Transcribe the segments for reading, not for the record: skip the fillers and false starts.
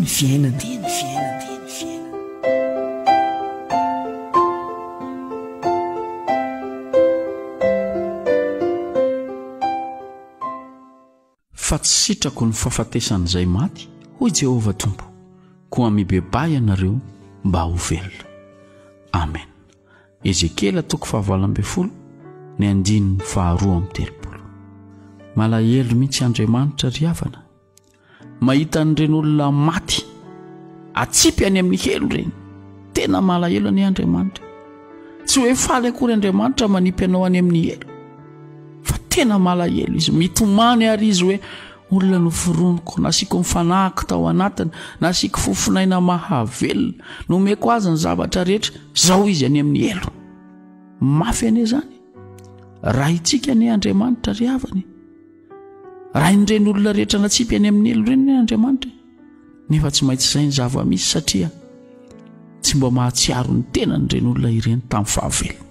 Ny fiainana. Ny fiainana. Fa tsy sitrako ny fahafatesan'izay maty, hoy Jehovah Tompo, koa mibebaha ianareo mba ho velona. Amen. Ezekiela toko fahavalo ambin'ny folo, ny andininy faharoa amby telopolo. Malahelo mihitsy Andriamanitra ry havana. Mahita an'ireny olona maty atsipy any amin'ny helo ireny. Tena malahelo anie Andriamanitra. Tsy hoe faly akory Andriamanitra manipy anao any amin'ny helo. Fa tena malahelo izy, mitomany ary izy hoe olona noforoniko, nasiako ny fanahiko tao anatiny, nasiako fofonaina mahavelona, nomeko azy ny zavatra rehetra, zao izy any amin'ny helo. Mafy anie izany. Raintsika anie Andriamanitra ry havana e. Rain'ireny olona rehetra natsipy any amin'ny helo ireny anie Andriamanitra e. Nefa tsy maintsy izay ny zava-misy satria tsy mba mahatsiaro ny tenany ireny olona ireny tamin'ny fahavelony.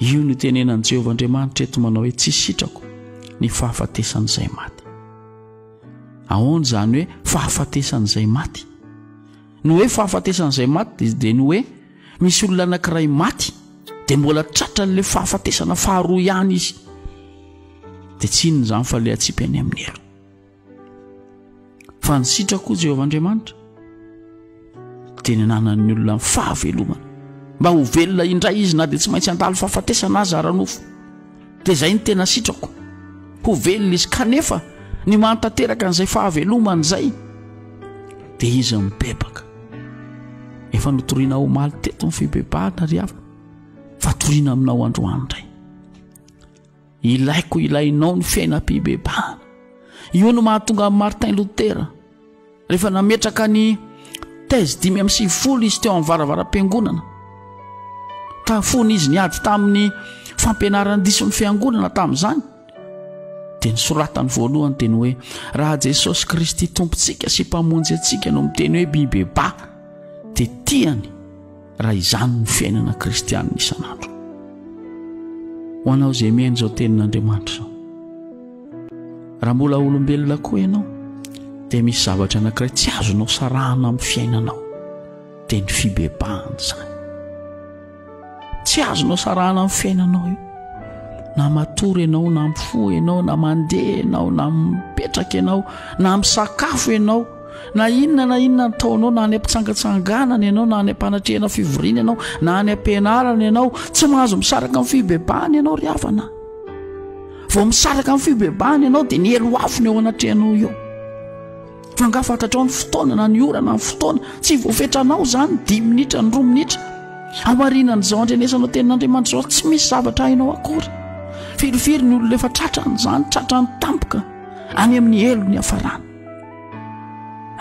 Io no itenenan'i Jehovah Andriamanitra eto manao hoe tsy sitrako ny fahafatesan'izay maty. Ahoana izany hoe fahafatesan'izay maty? Ny hoe fahafatesan'izay maty dia ny hoe misy olona anankiray maty dia mbola tratran'ilay fahafatesana faharoa ihany izy. Dia tsy inona izany fa ilay atsipy any amin'ny helo. Fa ny sitrako Jehovah Andriamanitra dia ny ananan'ny olona ny fahavelomana mba ho velona indray izy na dia tsy maintsy handalo fahafatesana aza ara-nofo. Dia izay ny tena sitrako, ho velona izy kanefa ny mahantanteraka an'izay fahavelomana izay dia izy mibebaka. Efa notoriana omaly teto ny fibebahana ry havana fa toriana aminao androany indray. Ilaiko ilainao ny fiainam-pibebahana. Io no mahatonga an'i Martin Luther rehefa nametraka ny thèse 95 izy teo amin'ny varavaram-piangonana. Ka fony izy niady tamin'ny fampianaran-diso ny fiangonana tamin'izany, dia ny soratany voalohany teny hoe raha Jesosy Kristy Tompontsika sy Mpamonjy antsika no miteny hoe mibebaha, dia tiany raha izany ny fiainana kristianina isan'andro. Ho anao izay mihaino izao tenin'Andriamanitra izao, raha mbola olombelona koa ianao, dia misy zavatra anankiray tsy azonao sarahana amin'ny fiainanao, dia ny fibebahana izany. Tsy azonao sarahana amin'ny fiainanao io. Na matory ianao, na mifoha ianao, na mandeha ianao, na mipetraka ianao, na misakafo ianao, na inona na inona ataonao, na any am-pitsangatsanganana ianao, na any am-panatrehana fivoriana ianao, na any am-pianarana ianao, tsy mahazo misaraka amin'ny fibebahana ianao ry havana. Vao misaraka amin'ny fibebahana ianao dia ny helo afo no eo anatrehanao eo. Fa angaha fantatrao ny fotoana na ny ora na ny fotoana? Tsy voafetranao izany, dimy minitra ny roa minitra. Aorianan'izao andrenesanao tenin'Andriamanitra izao, tsy misy zavatra hainao akory. Firifiry ny olona efa tratran'izany, tratrany tampoka any amin'ny helo ny hafarana.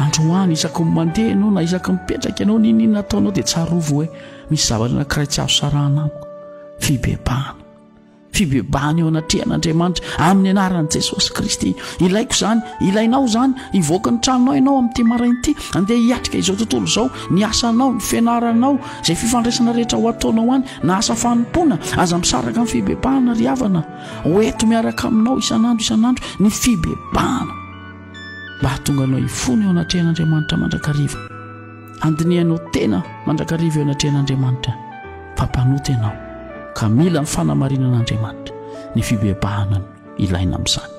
Androany isaky ny mandeha ianao na isaky ny mipetraka ianao, n'inon'inona ataonao dia tsarovy hoe misy zavatra anankiray tsy azo sarahana amiko, fibebahana. Fibebahana eo anatrehan'Andriamanitra amin'ny anaran'i Jesosy Kristy. Ilaiko izany, ilainao izany. Hivoaka ny tranonao ianao amin'ity maraina ity, andeha hiatrika izao tontolo izao, ny asanao, ny fianaranao, izay fifandraisana rehetra ho ataonao any, na asa fanompoana. Aza misaraka amin'ny fibebahana ry havana. Ho eto miaraka aminao isan'andro isan'andro ny fibebahana. Mba hahatonga anao hifona eo anatrehan'Andriamanitra mandrakariva. Handinihanao tena mandrakariva eo anatrehan'Andriamanitra fa mpanota ianao ka mila ny fanamarinan'Andriamanitra, ny fibebahana no ilaina amin'izany.